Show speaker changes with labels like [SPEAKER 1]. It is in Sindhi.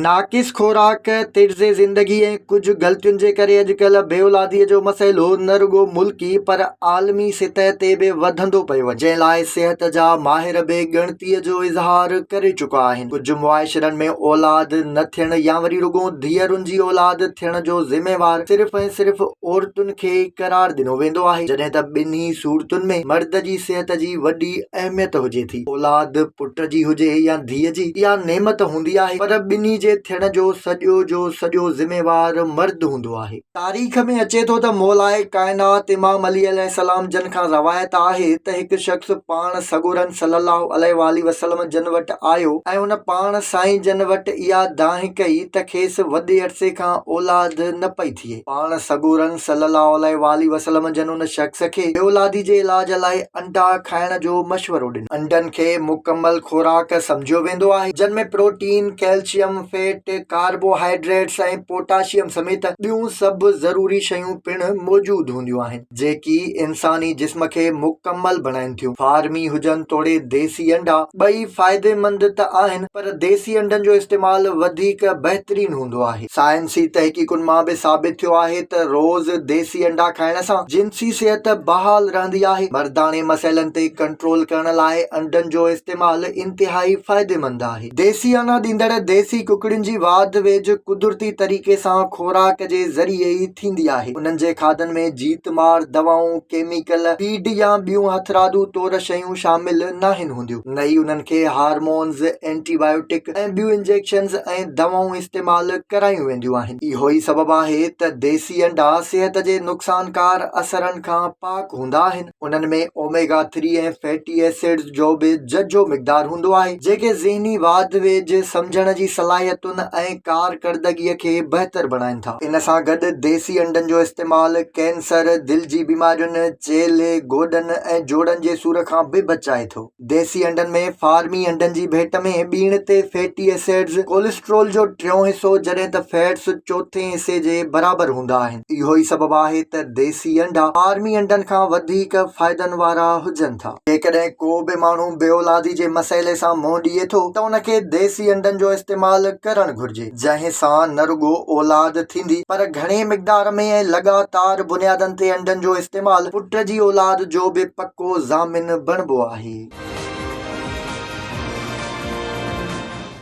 [SPEAKER 1] ناقص خوراڪ، طرز زندگي ۽ ڪجهه غلطين جي ڪري اڄڪلهه بي اولادي جو مسئلو نه رڳو ملڪي پر عالمي سطح تي به وڌندو پيو وڃي، جنهن لاء صحت جا ماهر به ڳڻتي جو اظهار ڪري چڪا آهن. ڪجهه معاشرن ۾ اولاد نه ٿيڻ يا وري رڳو ڌيئرن جي اولاد ٿيڻ جو ذميوار صرف ۽ صرف عورتن کي ئي قرار ڏنو ويندو آهي، جڏهن ته ٻنهي صورتن ۾ مرد جي صحت جي وڏي اهميت هجي ٿي. اولاد پٽ جي هجي يا ڌيء جي، اها نعمت هوندي آهي، پر ٻنهي جي ٿيڻ جو سڄو جو سڄو ذميوار مرد هوندو آهي. تاريخ ۾ اچي ٿو ته مولاء ڪائنات امام علي عليه السلام جن کان روايت آهي ته هڪ شخص پاڻ سڳورن صلي الله عليه واٰله وسلم جن وٽ آيو ۽ ان پاڻ سائين جن وٽ اها دانهن ڪئي ته کيس وڏي عرصي کان اولاد نه پئي ٿئي. پاڻ سڳورن صلي الله عليه واٰله وسلم جن ان شخص کي بي اولادي جي علاج لاء انڊا کائڻ جو مشورو ڏنو. انڊن کي مڪمل خوراڪ سمجهيو ويندو آهي، جن ۾ protein, calcium, fat, carbohydrates ۽ potassium سميت ٻيون سڀ ضروري شيون پڻ موجود هونديون آهن، جيڪي انساني جسم کي مڪمل بڻائين ٿيون. فارمي هجن توڙي ديسي انڊا، ٻئي فائديمند ته آهن، پر ديسي انڊن جو استعمال وڌيڪ بهترين هوندو آهي. سائنسي تحقيقن مان به ثابت ٿيو آهي ته روز ديسي انڊا کائڻ سان جنسي صحت بحال رهندي آهي. مرداڻي مسئلن تي ڪنٽرول ڪرڻ لاء انڊن جو استعمال انتهائي فائديمند آهي. ديسي آنا ڏيندڙ ديسي ڪڪڙين جي واڌ ويجهه قدرتي طريقي سان خوراڪ جي ذريعي ئي ٿيندي آهي. انهن جي کاڌن ۾ جيت مار دوائون، ڪيميڪل، فيڊ يا ٻيون هٿرادو طور شيون شامل ناهن هونديون. نه ئي انهن کي هارمونز، اينٽي بايوٽڪ ۽ ٻيون انجيڪشنز ۽ دوائون استعمال ڪرايون وينديون آهن. اهو ئي سبب آهي ته ديسي انڊا صحت جي نقصانڪار اثرن کان پاڪ هوندا آهن. انهن ۾ اوميگا ٿري ۽ فيٽي ايسڊز جو به ججهو مقدار هوندو آهي، جيڪي ذهني واڌ ويجهه، سمجهڻ جي صلاحيتن ۽ ڪارڪردگيء کي بهتر بڻائين ٿا. ان سان گڏ ديسي انڊن جو استعمال ڪينسر، دل جي بيمارين، چيلهه، گوڏن ۽ جوڙن جي سور کان به بچائي ٿو. ديسي انڊن ۾ فارمي انڊن جي ڀيٽ ۾ ٻيڻ تي فيٽي ايسڊز، ڪوليسٽرول جو ٽيون حصو جڏهن ته فيٽس چوٿين حصي جي برابر هوندا آهن. اهو ئي سبب آهي ته ديسي انڊا فارمي انڊن کان وڌيڪ فائدن وارا هجن ٿا. جيڪڏهن ڪو به ماڻهو بي اولادي جي مسئلي سان منهن ڏئي ٿو ته ان کي ديسي انڊن جو استعمال ڪرڻ گهرجي. جنهن سان نه رڳو اولاد ٿيندي پر گهڻي مقدار ۾ ۽ لڳاتار بنيادن تي انڊن جو استعمال پٽ جي اولاد جو به پڪو ضامن بڻبو آهي.